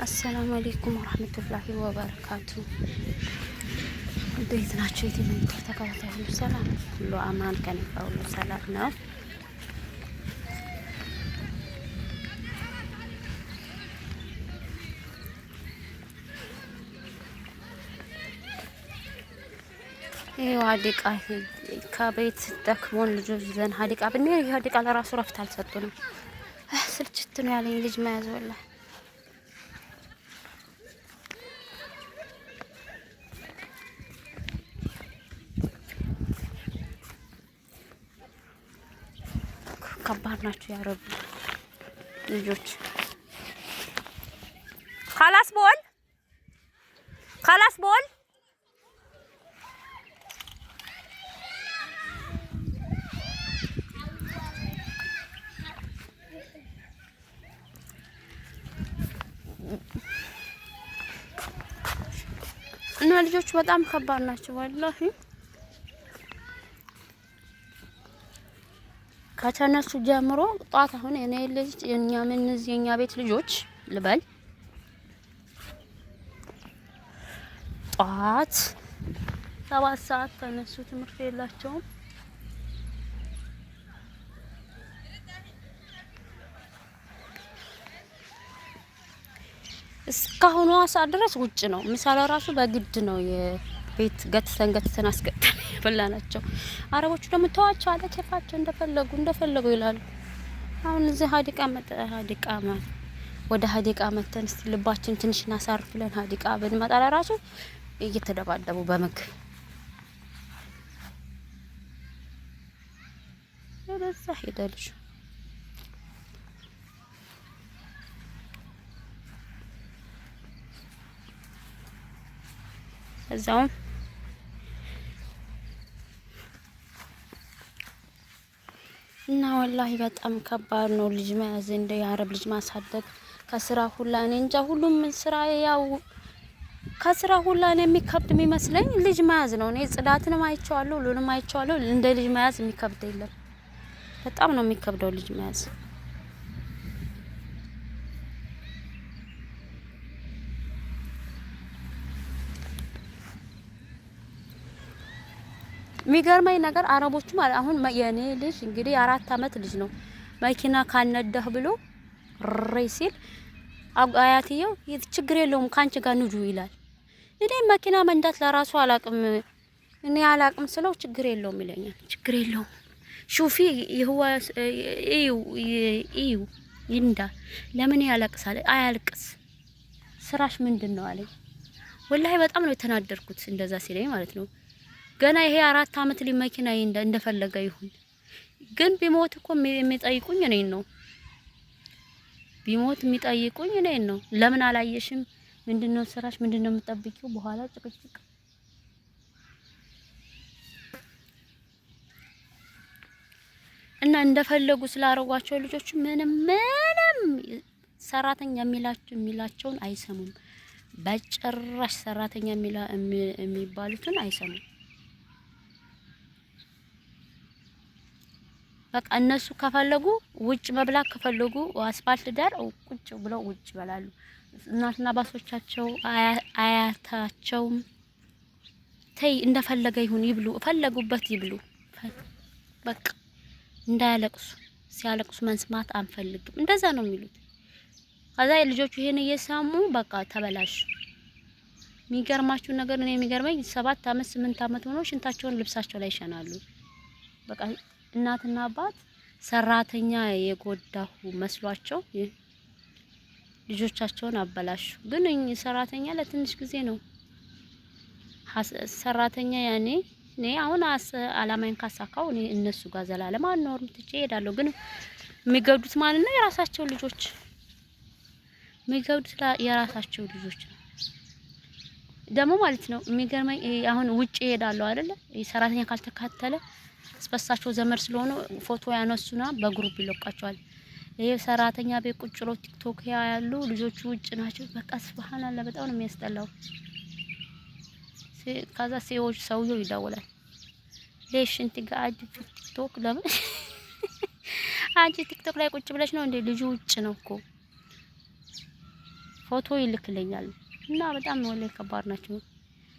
السلام عليكم ورحمة الله وبركاته። እንዴት ናቸው? የትምህርት ተከታታይ ሁሉ ሰላም፣ ሁሉ አማን፣ ከኔ ጋር ሁሉ ሰላም ነው። ይሄው حديقة ከቤት ደክሞን ልጆች ይዘን حديقة ብንሄድ ይሄ حديقة ለራሱ ረፍት አልሰጡንም። ስልችት ነው ያለኝ ልጅ መያዝ ወላሂ። ከባድ ናቸው ያረቡ ልጆች። خلاص بول خلاص بول እና ልጆቹ በጣም ከባድ ናቸው ወላሂ። ከተነሱ ጀምሮ ጧት አሁን እኔ ልጅ የኛ ምን የኛ ቤት ልጆች ልበል ጧት 7 ሰዓት ተነሱ፣ ትምህርት የላቸውም። እስካሁኗ ሰዓት ድረስ ውጭ ነው። ምሳሌ ራሱ በግድ ነው የቤት ገትተን ገትተን አስገጥተን የበላናቸው። አረቦቹ ደግሞ ተዋቸው አለ ኬፋቸው እንደፈለጉ እንደፈለጉ ይላሉ። አሁን እዚህ حديقة መጠ حديقة ወደ حديقة መተን እስቲ ልባችን ትንሽ እናሳርፍ ብለን حديقة ብንመጣ ለራሱ እየተደባደቡ በምግብ በዛ ሄደ ልጁ። እዛውም እና ወላሂ በጣም ከባድ ነው ልጅ መያዝ፣ እንደ የአረብ ልጅ ማሳደግ ከስራ ሁላ እኔ እንጃ። ሁሉም ስራ ያው ከስራ ሁላ እኔ የሚከብድ የሚመስለኝ ልጅ መያዝ ነው። እኔ ጽዳትንም አይቼዋለሁ፣ ሁሉንም አይቼዋለሁ። እንደ ልጅ መያዝ የሚከብድ የለም። በጣም ነው የሚከብደው ልጅ መያዝ። የሚገርመኝ ነገር አረቦቹ ማለት አሁን የኔ ልጅ እንግዲህ የ4 አመት ልጅ ነው። መኪና ካልነዳህ ብሎ ሬ ሲል አያትየው ችግር የለውም ካንቺ ጋር ንጁ ይላል። እኔ መኪና መንዳት ለራሱ አላቅም፣ እኔ አላቅም ስለው ችግር የለውም ይለኛል። ችግር የለውም شوفي ይህዋ እዩ እዩ ይንዳ ለምን ያለቅሳል? አያልቅስ ስራሽ ምንድን ነው አለኝ። ወላሂ በጣም ነው የተናደርኩት እንደዛ ሲለኝ ማለት ነው። ገና ይሄ 4 አመት ላይ መኪና እንደፈለገ ይሁን፣ ግን ቢሞት እኮ የሚጠይቁኝ እኔን ነው። ቢሞት የሚጠይቁኝ እኔን ነው። ለምን አላየሽም? ምንድነው ስራሽ? ምንድነው የምጠብቂው? በኋላ ጭቅጭቅ እና እንደፈለጉ ስላረጓቸው ልጆቹ ምንም ምንም ሰራተኛ የሚላቸውን አይሰሙም። በጭራሽ ሰራተኛ የሚባሉትን አይሰሙም። በቃ እነሱ ከፈለጉ ውጭ መብላት ከፈለጉ አስፋልት ዳር ቁጭ ብለው ውጭ ይበላሉ። እናትና አባቶቻቸው አያታቸውም ተይ እንደፈለገ ይሁን ይብሉ፣ ፈለጉበት ይብሉ። በቃ እንዳያለቅሱ፣ ሲያለቅሱ መስማት አንፈልግም። እንደዛ ነው የሚሉት። ከዛ ልጆቹ ይሄን እየሰሙ በቃ ተበላሹ። የሚገርማችሁ ነገር እኔ የሚገርመኝ 7 አመት 8 አመት ሆኖ ሽንታቸውን ልብሳቸው ላይ ይሸናሉ። በቃ እናትና አባት ሰራተኛ የጎዳሁ መስሏቸው ልጆቻቸውን አበላሹ። ግን ሰራተኛ ለትንሽ ጊዜ ነው ሰራተኛ። ያኔ እኔ አሁን አላማዬን ካሳካው እኔ እነሱ ጋር ዘላለም አልኖርም፣ ትቼ እሄዳለሁ። ግን የሚገዱት ማለት ነው የራሳቸው ልጆች፣ የሚገዱት የራሳቸው ልጆች ነው ደግሞ ማለት ነው። የሚገርመኝ አሁን ውጭ እሄዳለሁ አይደለ? ሰራተኛ ካልተካተለ ስበሳቸው ዘመድ ስለሆኑ ፎቶ ያነሱና በ group ይለቋቸዋል። ይሄ ሰራተኛ ቤት ቁጭ ብሎ ቲክቶክ ያሉ ልጆቹ ውጭ ናቸው። በቃ سبحان الله በጣም ነው የሚያስጠላው። ከዛ ሰዎች ሰውየው ይደውላል። ليش انت قاعد في ቲክቶክ ለምን አንቺ ቲክቶክ ላይ ቁጭ ብለሽ ነው እንዴ? ልጁ ውጭ ነው እኮ። ፎቶ ይልክልኛል። እና በጣም ወላሂ ከባድ ናቸው።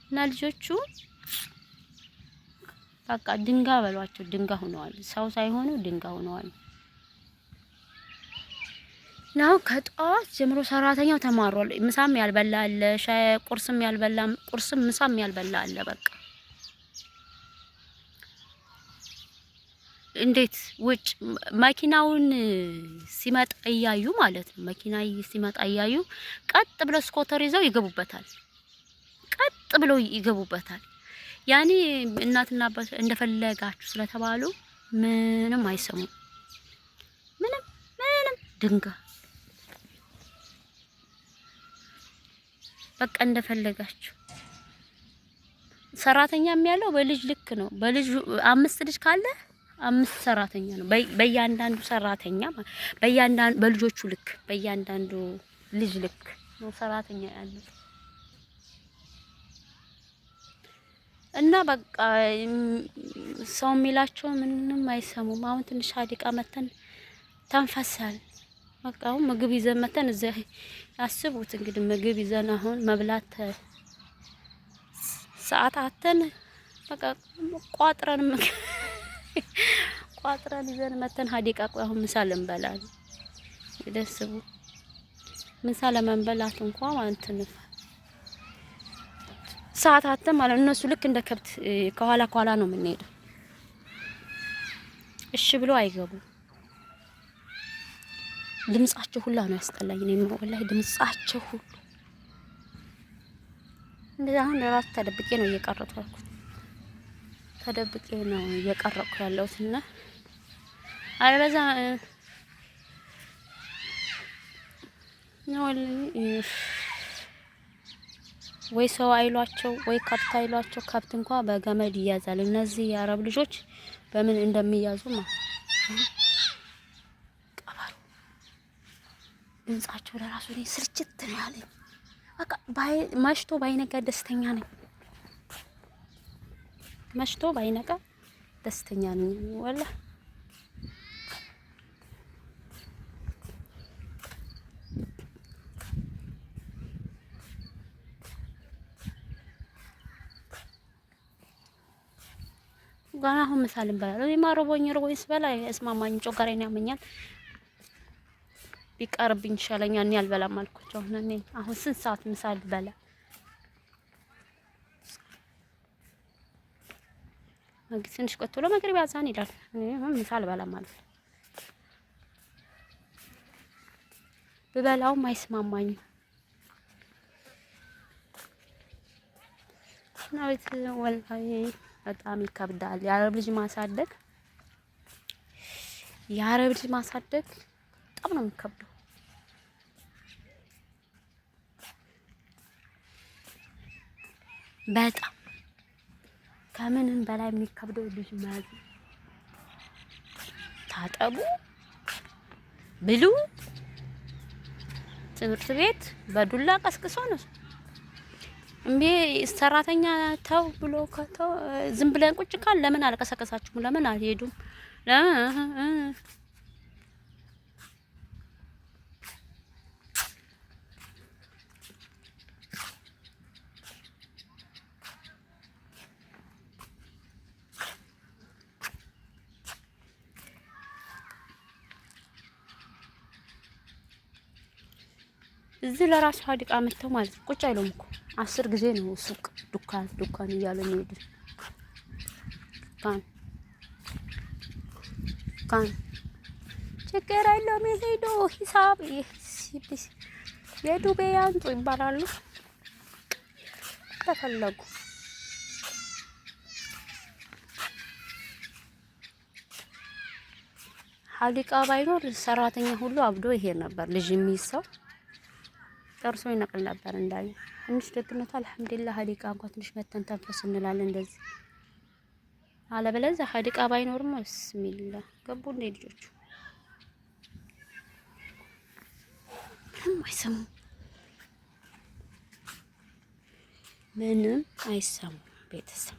እና ልጆቹ በቃ ድንጋ በሏቸው፣ ድንጋ ሆነዋል። ሰው ሳይሆኑ ድንጋ ሆነዋል። ናው ከጠዋት ጀምሮ ሰራተኛው ተማሯል። ምሳም ያልበላ አለ፣ ሻይ ቁርስም ያልበላ ቁርስም ምሳም ያልበላ አለ። በቃ እንዴት ውጭ መኪናውን ሲመጣ እያዩ ማለት ነው። መኪና ሲመጣ እያዩ ቀጥ ብለው ስኮተር ይዘው ይገቡበታል። ቀጥ ብለው ይገቡበታል። ያኔ እናትና አባት እንደፈለጋችሁ ስለተባሉ ምንም አይሰሙም። ምንም ምንም ድንጋ በቃ እንደፈለጋችሁ። ሰራተኛም ያለው በልጅ ልክ ነው። በልጅ አምስት ልጅ ካለ አምስት ሰራተኛ ነው። በእያንዳንዱ ሰራተኛ በእያንዳንዱ በልጆቹ ልክ በእያንዳንዱ ልጅ ልክ ነው ሰራተኛ ያለው። እና በቃ ሰው የሚላቸው ምንም አይሰሙም። አሁን ትንሽ حديقة መተን ተንፈሳል። በቃ አሁን ምግብ ይዘን መተን እዛ አስቡት እንግዲህ ምግብ ይዘን አሁን መብላት ሰዓት አተን በቃ ቋጥረን ምግብ ቋጥረን ይዘን መተን حديقة ቆይ አሁን ምሳ ልንበላ ነው። ደስቡ ምሳ ለመንበላት እንኳ ማለት ነው ሰዓት አተን ማለት እነሱ ልክ እንደ ከብት ከኋላ ከኋላ ነው የምንሄደው። እሺ ብሎ አይገቡም። ድምጻቸው ሁላ ነው ያስጠላኝ። እኔ ወላሂ ድምጻቸው ሁሉ እንደዛ። አሁን ራሱ ተደብቄ ነው እየቀረጥኩ ያልኩት፣ ተደብቄ ነው እየቀረጥኩ ያለሁት እና አለበዛ ወይ ሰው አይሏቸው ወይ ከብት አይሏቸው። ከብት እንኳ በገመድ ይያዛል። እነዚህ የአረብ ልጆች በምን እንደሚያዙ ቀበሮ ድምጻቸው ለራሱ እኔ ስልችት ነው ያለኝ። በቃ መሽቶ ባይነጋ ደስተኛ ነኝ። መሽቶ ባይነጋ ደስተኛ ነኝ ወላሂ። ገና አሁን ምሳ ልንበላ ነው። እኔማ ርቦኝ ርቦኝ ስበላ እስማማኝ ጮጋራዬን ያመኛል። ቢቀርብኝ ይሻለኛል። እኔ አልበላም አልኳቸው። አሁን እኔ አሁን ስንት ሰዓት ምሳ ልበላ? ትንሽ ቆይቶ ብሎ መግሪብ አዛን ይላል። እኔ አሁን ምሳ አልበላም ማለት ነው። ብበላውም አይስማማኝም። እና ቤት ወላሂ በጣም ይከብዳል። የአረብ ልጅ ማሳደግ የአረብ ልጅ ማሳደግ በጣም ነው የሚከብደው። በጣም ከምንም በላይ የሚከብደው ልጅ መያዝ። ታጠቡ፣ ብሉ፣ ትምህርት ቤት በዱላ ቀስቅሶ ነው እምቢ ሰራተኛ ተው ብሎ ከተው ዝም ብለን ቁጭ ካል ለምን አልቀሰቀሳችሁም? ለምን አልሄዱም? ለምን እዚህ ለራሱ حديقة መጥተው ማለት ነው ቁጭ አይሉም እኮ 10 ጊዜ ነው ሱቅ دكان دكان እያሉ የሚሄዱት። دكان دكان ችግር የለውም የሄዱ ሂሳብ የዱቤ ያንጡ ይባላሉ። ተፈለጉ ሀዲቃ ባይኖር ሰራተኛ ሁሉ አብዶ ይሄድ ነበር። ልጅ የሚይዝ ሰው ጠርሶ ይነቅል ነበር እንዳለ። ትንሽ ደግነቱ አልሐምዱሊላህ ሀዲቃ እንኳን ትንሽ መተን ተንፈስ እንላለን እንደዚህ። አለበለዚያ ሀዲቃ ባይኖርማ ብስሚላ ገቡ እንደ ልጆቹ ምንም አይሰሙም፣ ምንም አይሰሙም። ቤተሰብ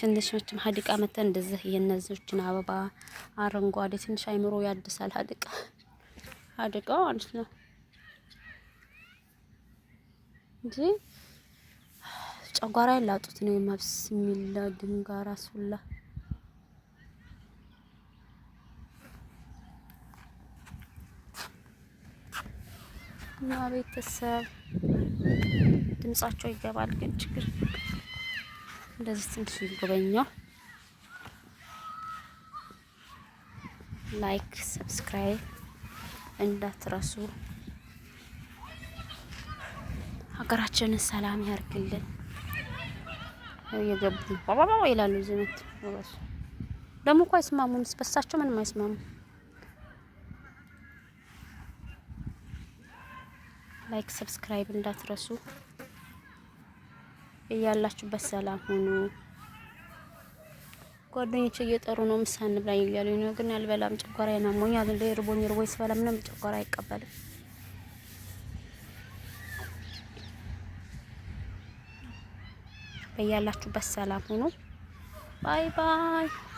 ትንሽ መቼም حديقة መተን እንደዚህ የነዚህችን አበባ አረንጓዴ ትንሽ አይምሮ ያድሳል። حديقة حديقة ማለት ነው እንጂ ጨጓራ ያላጡት ነው። የማብስ የሚላ ድንጋራ ሱላ እና ቤተሰብ ድምጻቸው ይገባል፣ ግን ችግር እንደዚህ ትንሽ ይጎበኛው። Like subscribe እንዳትረሱ። ሀገራችንን ሰላም ያርግልን። እየገቡ ባባባ ይላሉ። ዝምት ራሱ ደግሞ እኮ አይስማሙም፣ በሳቸው ምንም አይስማሙም። Like subscribe እንዳትረሱ። እያላችሁበት ሰላም ሁኑ። ጓደኞቼ እየጠሩ ነው ምሳ እንብላ እያሉኝ ነው፣ ግን አልበላም። ጨጓራዬን አሞኛል። እንደ እርቦኝ እርቦኝ ስበላ ምንም ጨጓራ አይቀበልም። በያላችሁበት ሰላም ሁኑ። Bye bye።